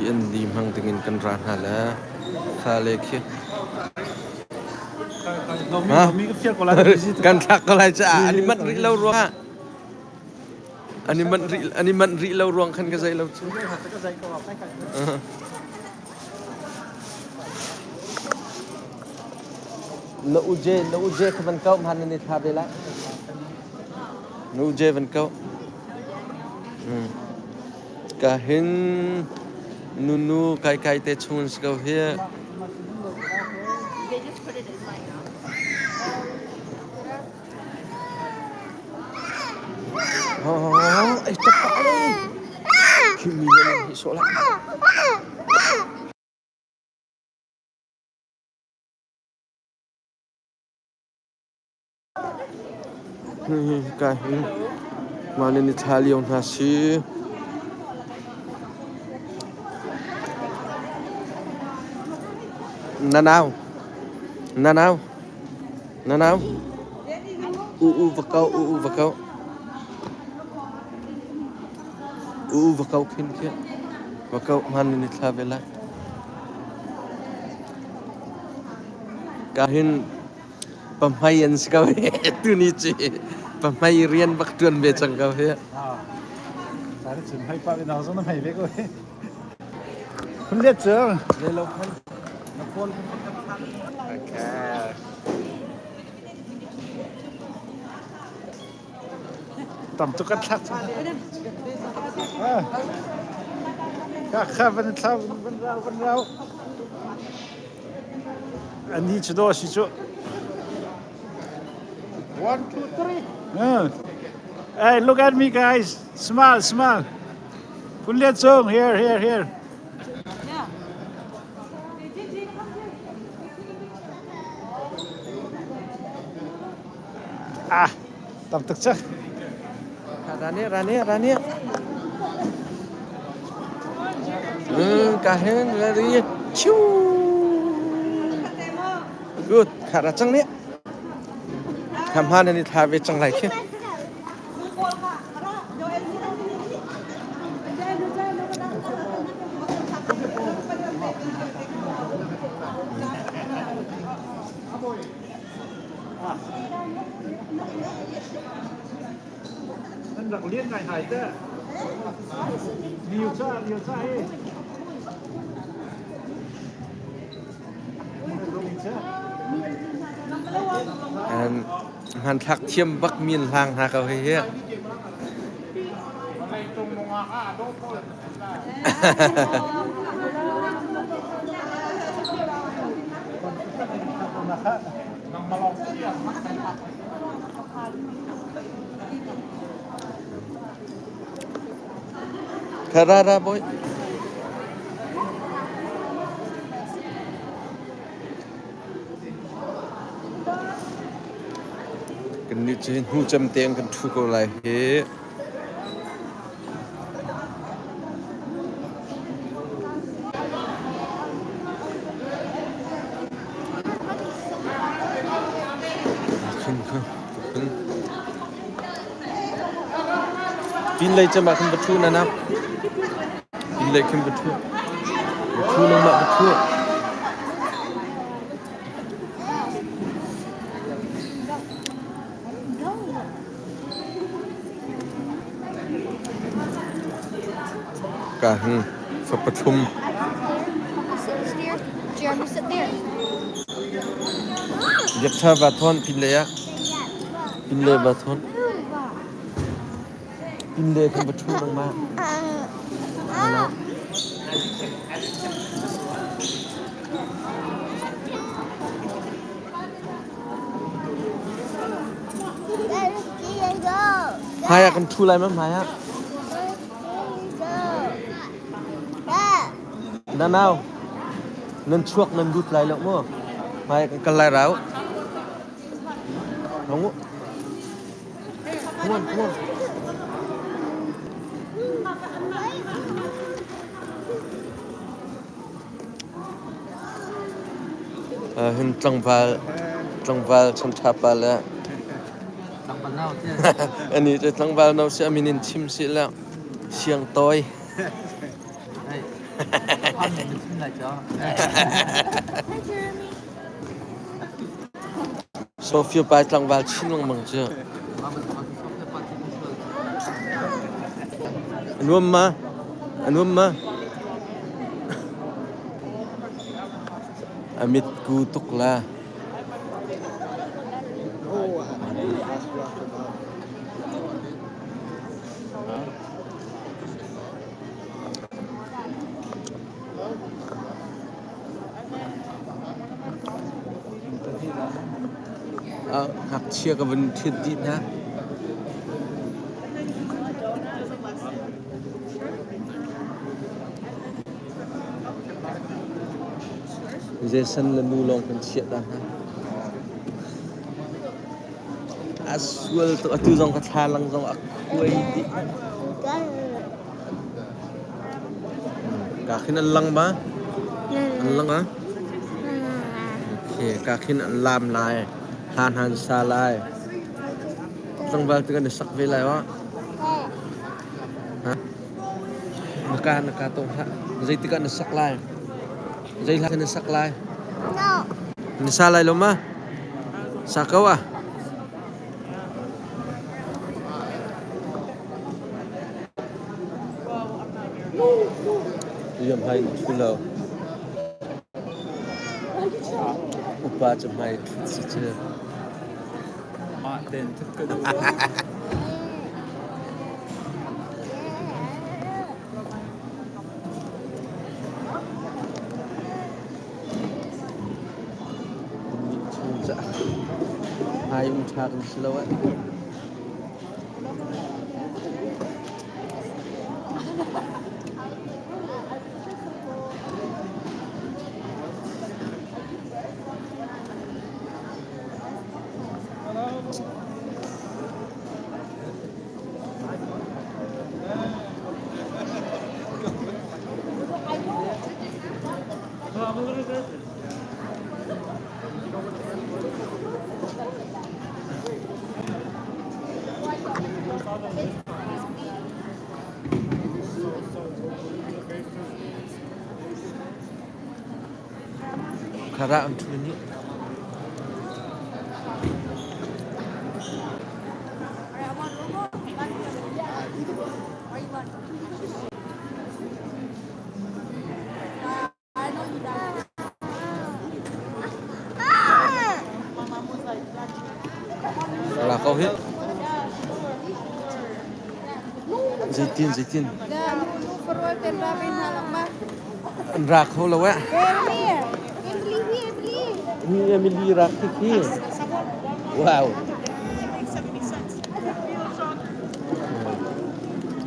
CND hmang dingin kan ra hna le fale khi kan thlak ko lai caah an i manh rih lo ruangah an i manh rih an i manh rih lo ruang khan ka zei lo cu. Na uje na uje kha van kau hman nan i thla ve lai. Na uje van kau. Ka hin nunu kai kai te chung si ko hi. Oh, ai cepat ni. Kimi ni sok lah. Ka hi mah nih ni thla lio hna si. Na nau, na nau, na nau. U u va ko, u u va ko. U u va ko khin khi. Va ko hman ni thla ve lai. Ka hin Pahmei an si ko hi. Tuni cu pahmei rian bak ṭuan ve cang ko hi. Sari chim hei pa na zong na hmei ve ko hi. Phun liat cu. Lelo phun. Na phone Okay. Tam tuk kan thlak cang. Kha kha van thla van rau van rau. Ani cu daw si cu. One, two, three. Hey, look at me, guys. Smile, smile. Phun Lian Cung, here, here, here. Yeah. Ah, tam tuk cang. Rani, rani, rani. Ka hen ready. Chiu. Good. Kha ra cang nih. Tham han ni thla ve cang lai khi. Nan rak lian ngai ngai te. Niu cha, niu cha hi. An hmanthlak thiam bak min hlang hna ko hi hi. Kha ra ra boy. Kan nih cu hnu cem tein kan ṭhu ko lai hi. Pinlei cem ah khin va ṭhu na na. Pinlei khin va ṭhu. Va ṭhu nangmah va ṭhu. Ka hin fa pathum. Biakṭha va thawn pinlei ah. Pinlei va thawn. Pinlei khan va ṭhu nangmah. Hmai ah kan ṭhu lai ma hmai ah? Na nau, nan chuak nan lut lai lo mu. Hmai ah kan kal lai rau. Hong u. Come on, come on. Hin tlangval tlangval chanṭha pa le anih cu tlangval no si a min in chim sih le Siang Tawi. Sofia pa tlangval chin lengmang cu. A nuam ma? A nuam ma? A mitku tuk la. Ngakchia ka vun ṭhit dih hna. Jason le nu lawng kan chiah ta hna. A sual tuk. Atu zong ka thlalang zong a khuai dih. Ka khin an lang ma? An lang ma? Okay, ka khin an lam lai. Hlan han sa lai. Tlangval tu kan i sak ve lai wa. Ha? Na ka na ka tong hlah. Zeitik ah na sak lai? Zei hla na sak lai? Na sa lai lo ma? Sa ko ah. Riam hai thu lo. Upa cu hmai thut si cu. Mah ten thut ka duh. Chung caah hmai um ṭha kan si lo ah. Kharah an ṭhu nih. La ko hi. Zeitin zeitin. An ra kho lo eh. Ni Emily rak khi khi. Wow.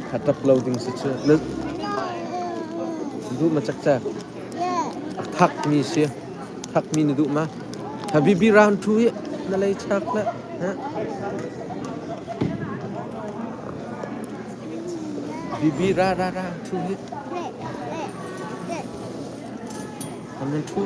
Khatap lo ding si cu. Duh ma cak cak. Thak mi si. Thak mi na duh ma? Habibi round 2 hi na lei chak la. Ha? Bibi ra ra ra 2 hi. Kan nan thu.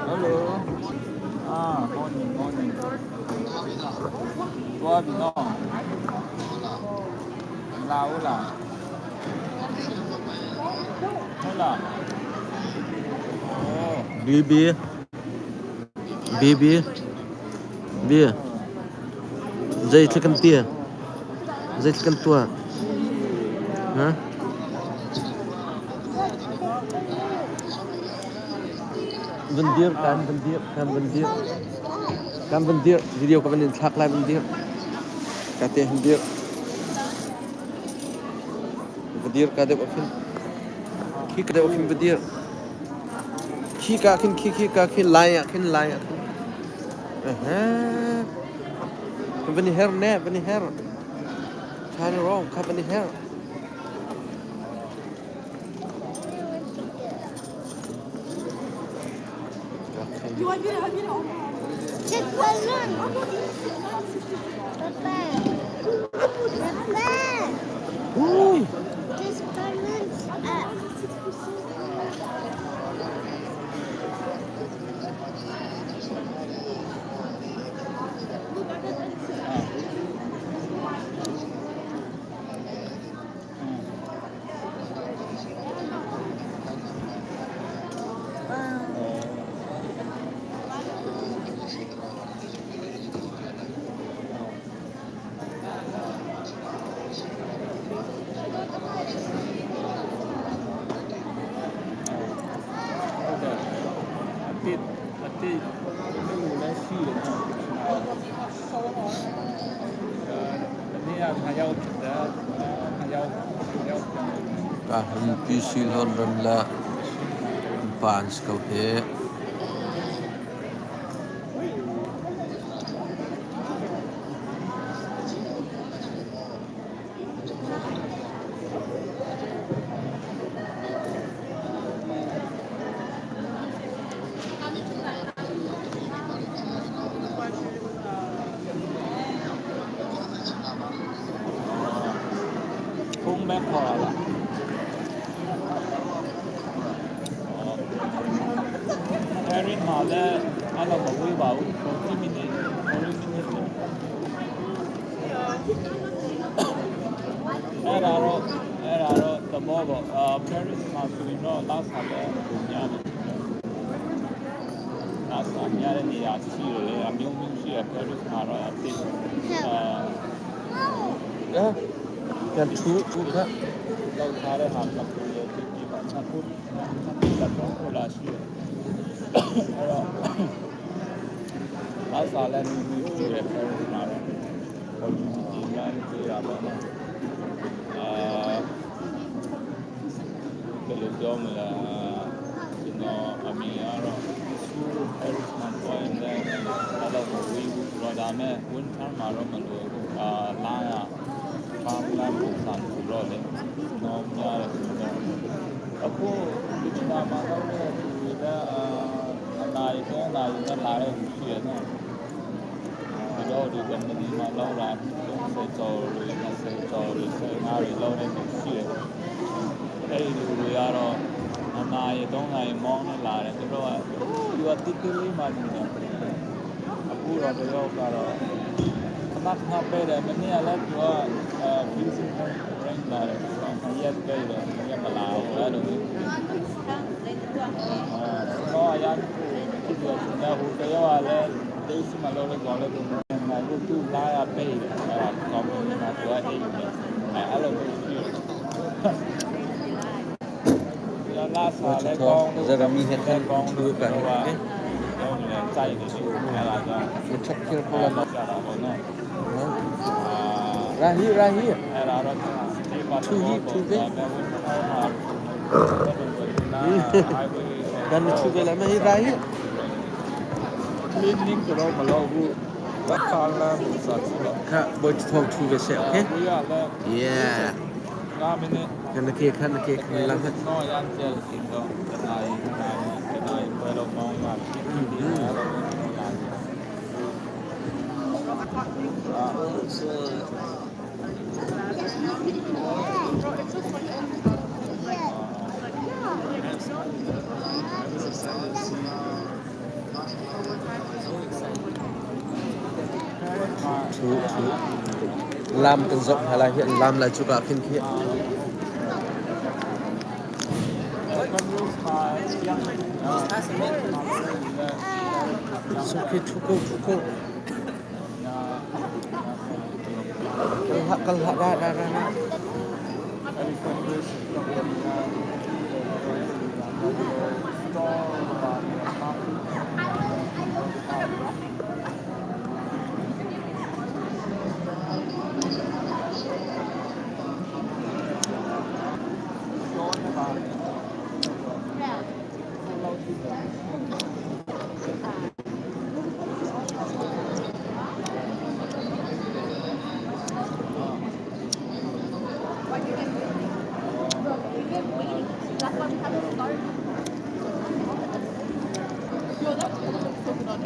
Hello. Ah, morning, morning. Tua bi no. La hola. Hola. Oh. Bibi. Bibi. Bi. Zeitluk kan ti? Zeitluk kan tuah? Ha? Van dir kan van dir kan van dir. Kan van dir video ka van in thlak lai van dir. Ka te han dir. Va dir ka deuh khin. Khi ka deuh khin va dir. Khi ka khin khi khi ka khin lai ah khin lai ah khin. Van i her ne, van i her. Turn around, kha van i her. လူလည်းရှိတယ်နော်။မနေ့ကခါရောက်တယ်ခါရောက်ရောက်ပြန် Ka hum pi sil hon ram la pan ko he. ဖုန်းမဲ့ခေါ်လာအဲရင်မှာလည်းအဲ့လိုမဝေးပါဘူး40 minutes 40 minutes အဲ့ဒါတော့အဲ့ဒါတော့သဘောပေါ့အာ Paris မှာဆိုရင်တော့လာစားလည်းပုံများတယ်လာစားများတဲ့နေရာရှိတယ်လေအမျိုးမျိုးရှိတယ် Paris မှာတော့အသိအာ Ya. Kan thu thu kha. လောက်ထားတဲ့ဟာကပုံရပြပြပါနှစ်ခုနှစ်ခုကတော့ဟိုလာရှိတယ်အဲ့တော့လာစားလည်းမျိုးမျိုးရှိတယ် Paris မှာတော့ဘောလုံးကြီးများကြီးတာပေါ့နော်အာ ဘယ်လိုပြောမလဲကျွန်တော်အမေကတော့စူအဲရစ်မန်ပေါ်ရင်လည်းအဲ့တော့မဝေးဘူးဆိုတော့ဒါမဲ့ winter မှာတော့မလွယ်ဘူးအာလာရဖားလာပုံစံဆိုတော့လေတော့များတယ်ဆိုတော့အခုဒီချာမှာတော့ဒီကအာအနိုင်တော့နိုင်နဲ့လာတဲ့လူရှိရနော်ဒီတော့ဒီကမ္ပဏီမှာလောက်လာ30ကျော်လို့20ကျော်လို့15တွေလောက်တဲ့လူရှိတယ် အဲ့ဒီလူတွေကတော့အနာရီ၃နာရီမောင်းနေလာတယ်သူတို့ကအိုးဒီကတိတိလေးမှနေတယ်အခုတော့တယောက်ကတော့ခဏခဏပဲတယ်မနေ့ကလည်းသူကအဲ freezing rain လာတယ်သူကခရက်ပဲတယ်ခရက်မလာဘူးအဲ့လိုမျိုးအာတော့အရန်ဖြစ်တယ်ဆိုတော့ဟိုတယောက်ကလည်းဒေးစမလို့လည်းကောင်းလည်းသူကသူ့လာရပဲတယ်အဲ့ဒါကောင်းတယ်သူကအိမ်တယ်အဲ့လိုမျိုးရှိတယ် လာစားလည်းကောင်း ဇာမီဟန် ကောင်း thu kan. Okay. ကောင်းတယ်ကြိုက်တယ်ရှိအဲ့ဒါကြောင့် Chak khil ko la ကြတာပေါ့နော်အာ Rahi rahi. အဲ့ဒါတော့ဒီပါ Kan thu ve la ma hi rahi. cleaning တော့မလုပ်ဘူးလက်ခါလာပူစာဆိုတော့ Kha bo thong thu ve se okay. ဝေးရလဲ Yeah. 9မိနစ် Kan ke kan ke kan la ha. တော့ရန်ကျဲတင်တော့တနားရီတနားရီပွဲတော့မောင်းရဖြစ်ဖြစ်ဒီအဲ့လိုမျိုးလာတယ် Thu thu. Lam kan zok hala hi lam la chu ka khin khi. So ke thu ko thu ko. Kal ha kal ha ra ra ra ra.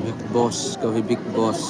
Big boss, kami big boss.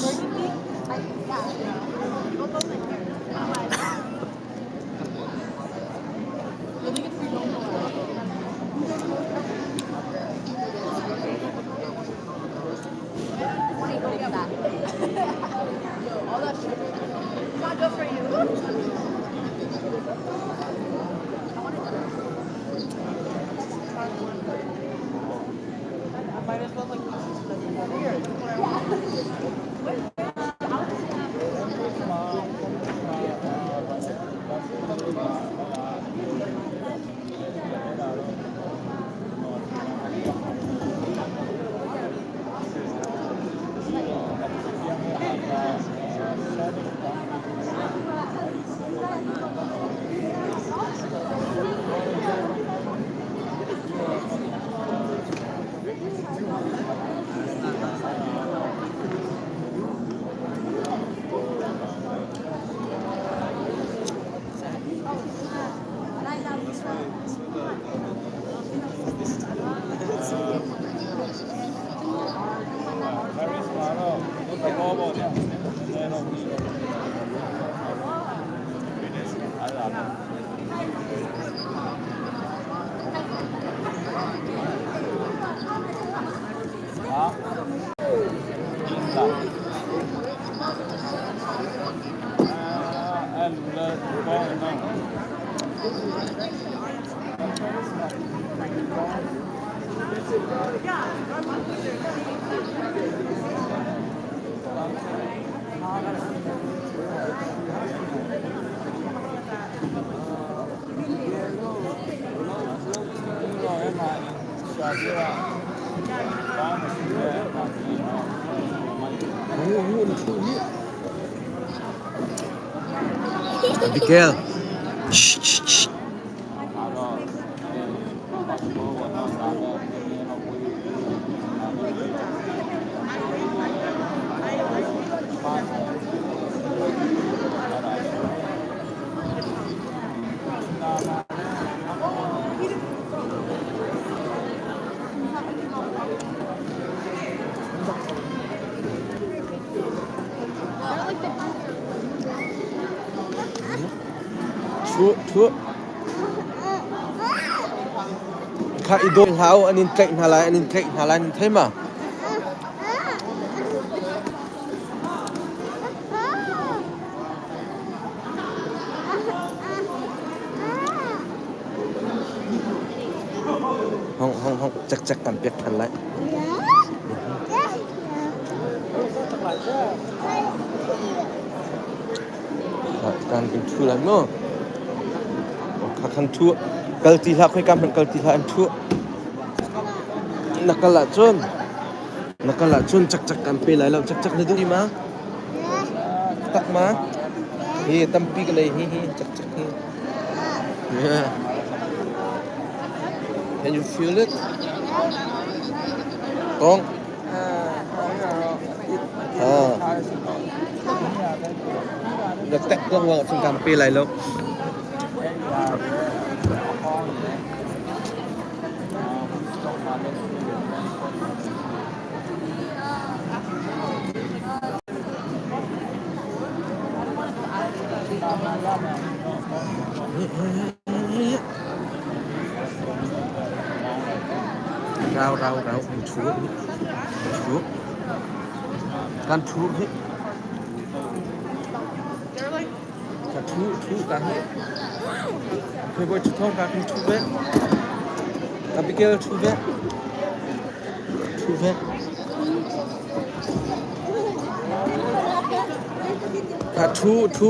Abigail. Shh, shh, shh. Thu, thu. Kha i dawi hlah u, an in tlaih hna lai, an in tlaih hna lai, nan thei ma? Hong hong hong cek cek kan pek than lai. Kan in thu lai mu. Kha khan thu kal ti hlah khoi kam hmanh kal ti hlah an thu. Na kal ahcun na kal ahcun cak cak kan pe lai lo cak cak na duh ma? Tak ma? Hi tampi ka nei hi hi cak cak hi. Yeah. Can you feel it? Tong. Ah. Na tek dong wa chung kam pe lai lo. Rau rau rau an thu thu kan thu hi ka thu thu ka hi Khoi boy thu thong ka kan thu ve Abigail thu ve thu ve Ka thu thu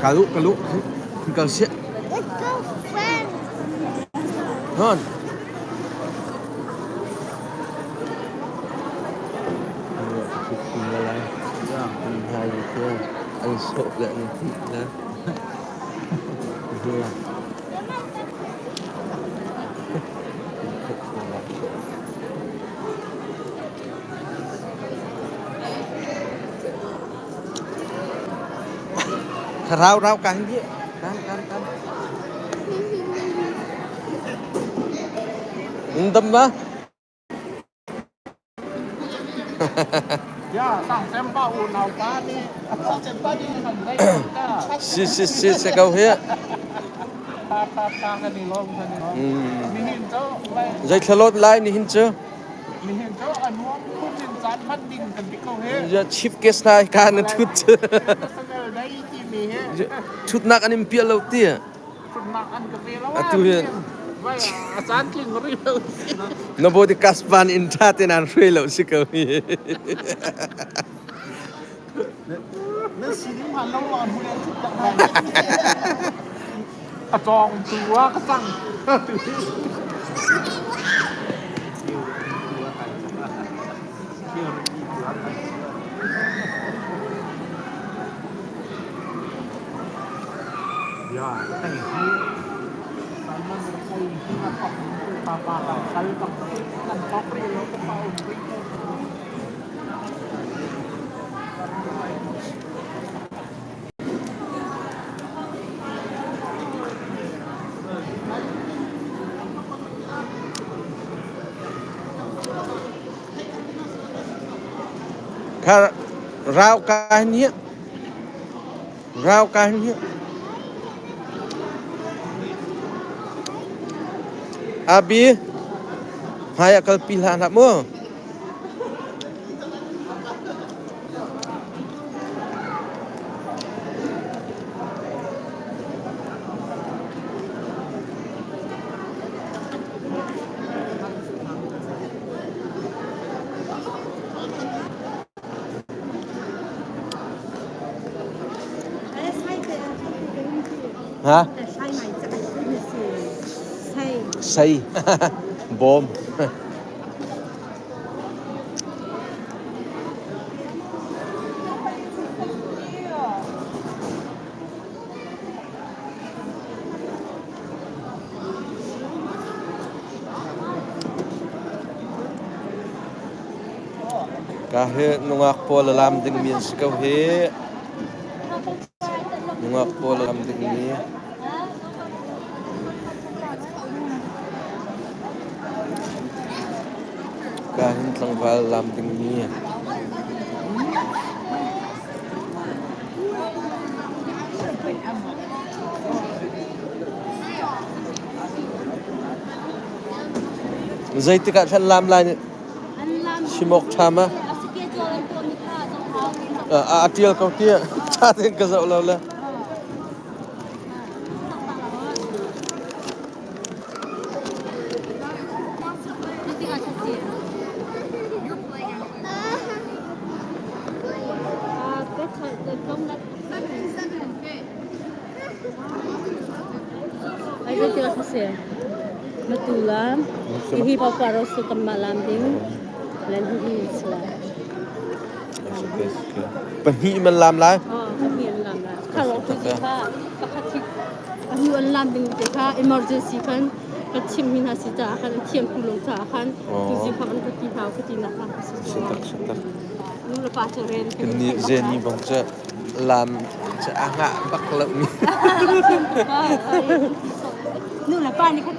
Ka lu ka lu kal siah. Hon. An sawh le an hih le. Rau rau kan hi kan kan kan. Dam ba? Si si si si ko hi. Zei thlalot lai ni hin cu? Chief guest hna ka na thut cu. Thutnak an in piah lo ti. Atu hi na body kaspan in tha te nan hruai lo si ko hi. A cawng tu ah ka cang. Kha rau ka hin hi. Rau ka hin hi. Abi, hmai ah kalpi hlah hlah mu. Ha? Sei. Bawm. Ka hi nungak pawl a lam dingmi an si ko hi. Nungak pawl a lam dingmi. Ka hin tlangval lam dingmi. Zeitik ah thlan lam lai simawk ṭham ah a ṭial ko tiah ṭha tein ka zoh lo le. Hihi paro su kanmah lam ding lan hihi sila. Pahnih man lam lai. Pahnih an lam lai. Kha lo tu kha pakhat hi pahnih an lam ding te kha emergency khan ka chim mi hna si caah khan thiam tu lo caah khan tu zi kha an ka ti hna ka ti nak kha si. Sitak sitak. Nu le pa cu ren. Kan ni zeni bang cu lam cu a ngah bak lo mi. Nu le pa nih kha.